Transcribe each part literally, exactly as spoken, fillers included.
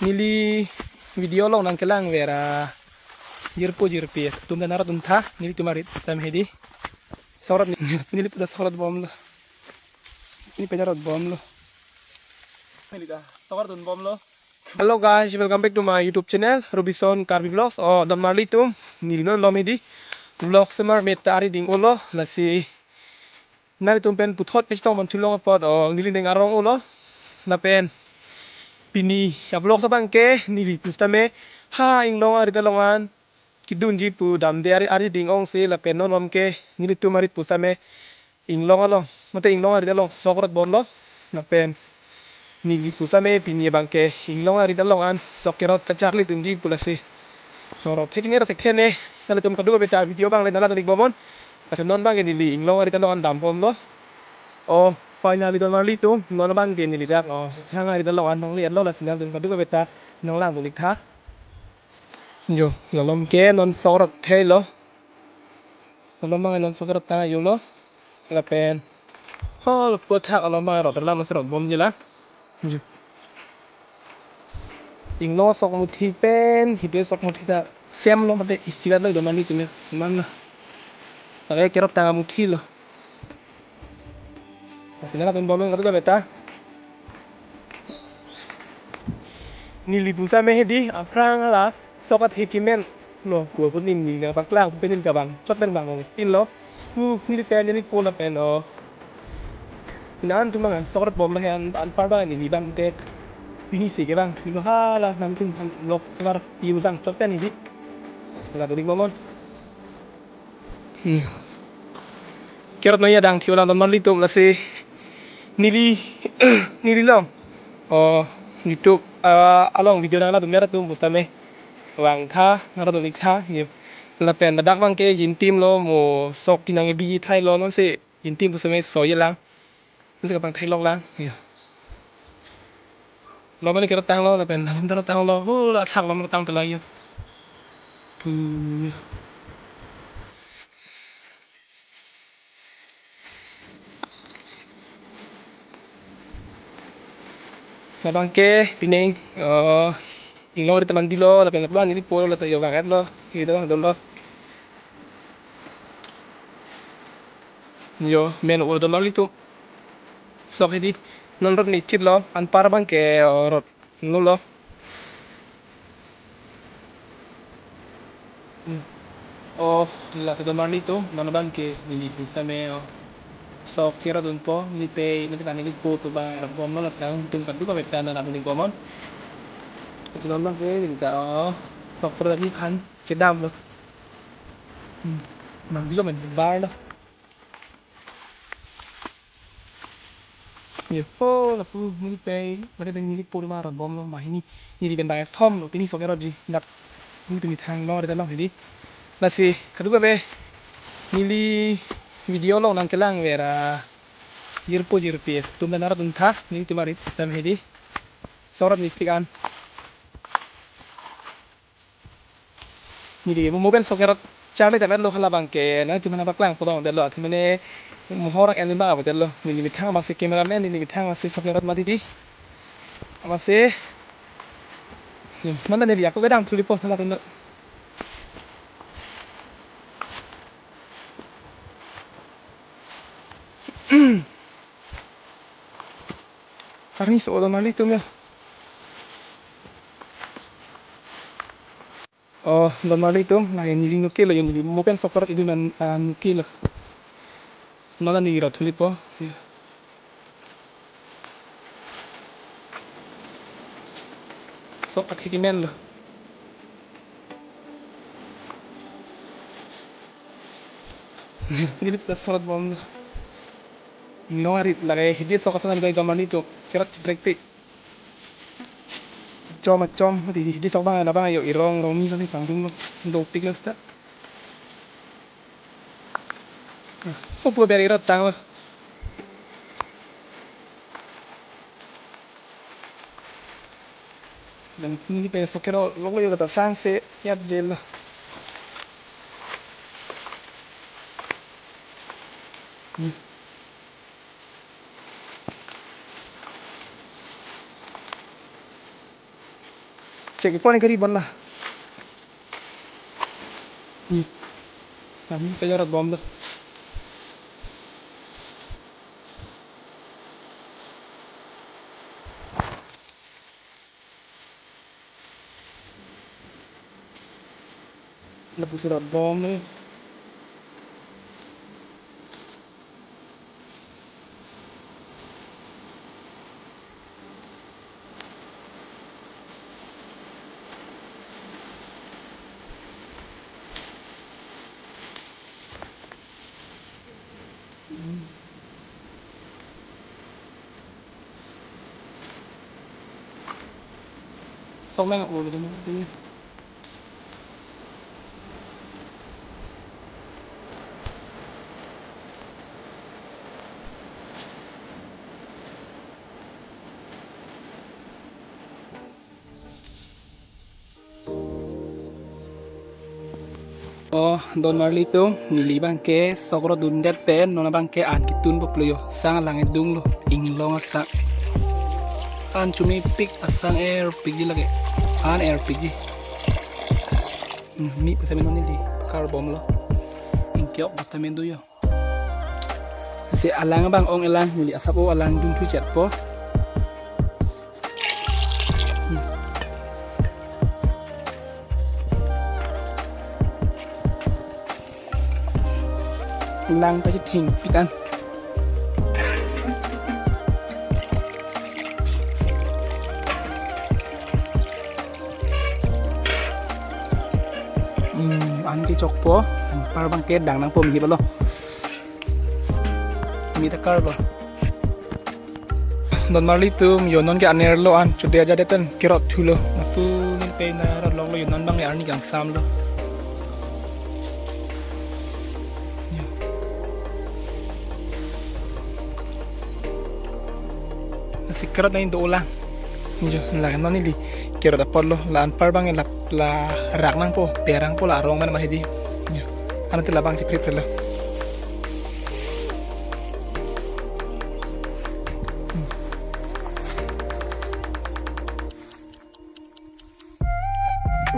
Neli video along nangkelangver ajirpo jirpi atum ta nangrap duntha, nelitum arit tame hedi. Sok rot ni, neli puta sok rot bomlo. Neli pejak rot bomlo. Neli ta sok rot dun bomlo. Hello guys, welcome back to my YouTube channel, Robison Karbi Vlogs. Oh, don marlitum, neli non lom hedi. Vlog semar meta ari ding olo, lasi nanglitum pen puthot pistong man thulong apot, oh, neli ning arong olo. Lapen pini a-vlog abang ke neli pusitame ha inglong arit along an kedunji pu damde ari, ari ding ongsi, lapen non lom ke nelitum arit pusitame inglong along, mate inglong arit along sok rot bomlo. Lapen neli pusitame pini abang ke inglong arit along an sok kerot kacharli dunji pu lasi. Sok rot thekne rot thekthe ne, nanglitum kadokave ta video abang le nanglang dik bomnon. Lasi non abang ke neli inglong arit along an dam bomlo. Oh, finally don marlitum, non abang ke neli dak, oh, hang arit along an nangli-etlo, lasi nanglitum kadokave ta nanglang dun iktha. Jo, la lom ke non sok rot thelo. La lom abang non sok rot tang ayo lo. Lapen ho, lapu athak la lom abang rot lam si rot bomji la. Jo. Inglong sok muthi pen, hidi sok muthi ta same lo, mate isi lo don marlitum ya. Mana? Lake kerot tang amuthi lo. Lasi nangrap dun bomlo kadokave ta. Neli pusitame hedi aphrang la sok athe kemen lo, ko pun neli nangpaklang pen neli kabang chot pen bang tin lo. Pu neli pen neli po lapen, oh, nanglitum abang sok rot bomlo he, an, anpar abang neli abang te pini si kevang lo, hala nanglitum lok var pi abang chot pen hedi. La duri bomnon. Hmm. Kerot noi adang thiu lang don marlitum, lasi neli, neli long, oh, YouTube, ah, along video nanglang dun mer atum pusitame vangtha, nangrap dun iktha, ye. Lapen ladak abang ke jintim lo, mo sok kenang ebi thailo, non si jintim pusitame so ye lang. Nasi kapangthek lok lang, ya. Lom ani kerot tanglo, lapen, lapen kerot tanglo, hu, la thak lom tang pela, ya. Pu. Labang ke, pining, oh, inglong arit ta mandilo, lapen, lapu neli po lo, la ta yo vang-etlo, hedi dolo. Jo, men ur dolo litum. Sok hedi, non rot ni chit lo, anpar abang ke, oh, rot nu lo. Oh, lasi don marlitum, non abang ke neli pusitame, oh, sok kerot dunpo, neli pe, neli tani neli po tu abang rot bomlo, lasi nanglitum kadokave ta nangrap dun bomnon. Lasi non abang ke neli ta, oh, sok kerot lagi han kedam lo. Hmm, mandilo men bar lo. Ye, ho, lapu, neli pe, mate neli po ma rot bomlo, ma hini, neli pen bang thom lo, pini sok kerotji, dak, neli pini thang lo, reta lo, hedi. Lasi, kadokave, neli video along nangkelangver ajirpo jirpi atum ta nangrap duntha, nelitum arit tame hedi. Sok rot ni pik an. Neli mo pen sok kerot charli tame lo, hala abang ke nanglitum aphan paklang pudun detlo, athe mane mohor ak en abang ave detlo, neli methang abang si cameraman, neli methang abang si sok kerot mati di. Abang si. Mana neli ako kedam thulipo hala tame. Arni so don marlitum ya. Oh, don marlitum, na neli nuke lo, neli mo pen sok kerot idun an, ah, nuke lo. Non neli rot thulipo. Ya. Sok athe kemen lo. Neli ta sok rot bomlo. Inglong arit lake hedi sok ason neli don marlitum. Kerot chiprek pik. Chom achom, hedi, hedi sok abang, labang ayo irong rong ni kali pangdung lo. Dopik lo seta. Opo beri rot tanglo. Dan neli pen sok kerot lok lo yo kata sang se yat jel lo. Hmm. Cek ipon gari bon la. Hmm. Kami kejarat bom dah. Lapu surat bom ni. Tong lang ulo dum. Oh, don marli atum, neli abangke sok ro dundet pen, non abangke an ketun boplo yo, sang alang edung lo, inglong asang. An chumi pik asang er pikji lake, an er pikji. Hmm, mi pusame non neli kar bom lo, ingkiok pusame do yo. Si alang abang ong elang, neli asap o alang dungthu chetpo. Lang pachetheng pitan. Hmm, an kechokpo, anpar abangke dang nangpo mi balo. Mi ta kar lo. Don marli atum, yo non ke aner lo an, chode aja deten kerot thulo. Natu nin pe na rat lok lo, yo non abang le arni kangsam lo. Yo. Si kerot na indo ulang. Yo, la non neli kerot apot lo, la anpar abang la, la rak nangpo, perang po la arong man ma hedi. Yo. Anat labang si prip lo. Hmm.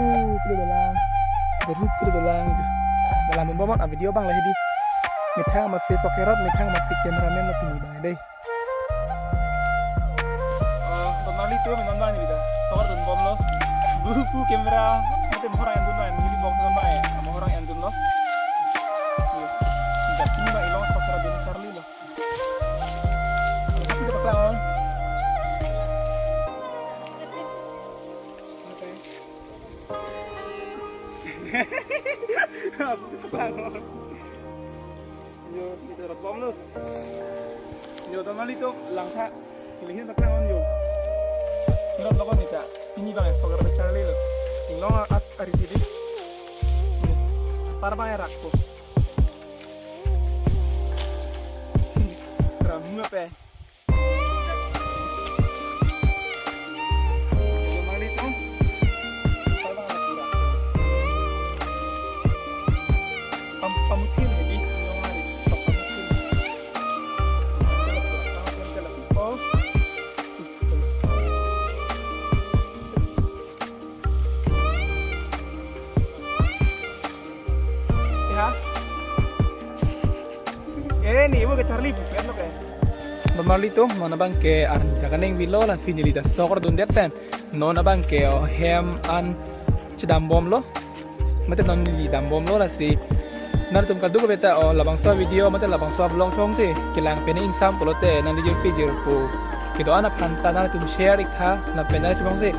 Uh, pura dalang. Baru pura dalang. Dalang bom bom a video abang la hedi. Methang masih sok kerot, methang masih cameraman lo pini abang dei. Eh, don marli atum, non abang ni bida. Sok ro dun bom lo. Buku camera, mate mohor an dun lo, neli bom lo mai. Mohor an dun lo. Iya. Tidak pini abang ilong sok ro dun charli lo. Apa sih dapat lawan? Apa sih dapat lawan? Yo, kita dapat bom lo. Yo, don marli atum, langtha. Pilihin tak lawan yo. Ini lo ko nih, Kak. Ini abang ya, sok ro charli lo. Inglong at ari sidi. Par abang ya rak ko. Ramu apa? Pam-, pamutin, jadi, oh. Ya. Eh, ni ibu ke charli, ya, lo ke. Don marli atum, non abangke arni ta kaningvelo, lasi neli ta sok ro dundet pen. Non abangke, oh, hem an chedam bom lo. Mate non neli dam bom lo, lasi nangtum kadokave ta, oh, labangso video, mate labangso vlog thong si kelang pen ingsam pulote, nangli jirpi jirpo kedo-an aphan ta nangtum share ik tha, lapen nangtum si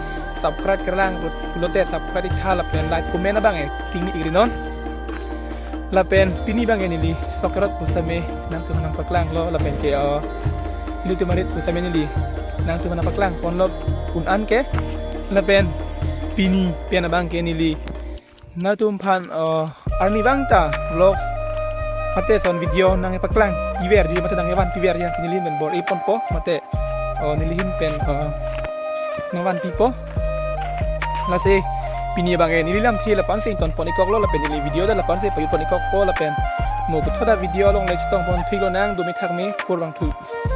subscribe kelang pulote subscribe ik tha, lapen like comment abang e ting ik ri non. Lapen pini abangke neli sok kerot pusitame nangtum nangpaklang lo, lapen ke, oh, nelitum arit pusitame neli nangtum nangpaklang pon lo un an ke, lapen pini pen abangke neli nangtum aphan, eh, arni abang ta vlog mate son video nangpaklang piver ji mate nangvanpiver ji, neli men bor-i ponpo mate, eh, neli ahin pen, eh, nangvanpipo. Lasi pini abangke neli lamthe lapu-an si ington pon ik kok lo, lapen neli video ta lapu-an si pajut pon ik kokpo, lapen mo puthot a video along le chetong pon thik lonang, dumi thak me, kurvangthu.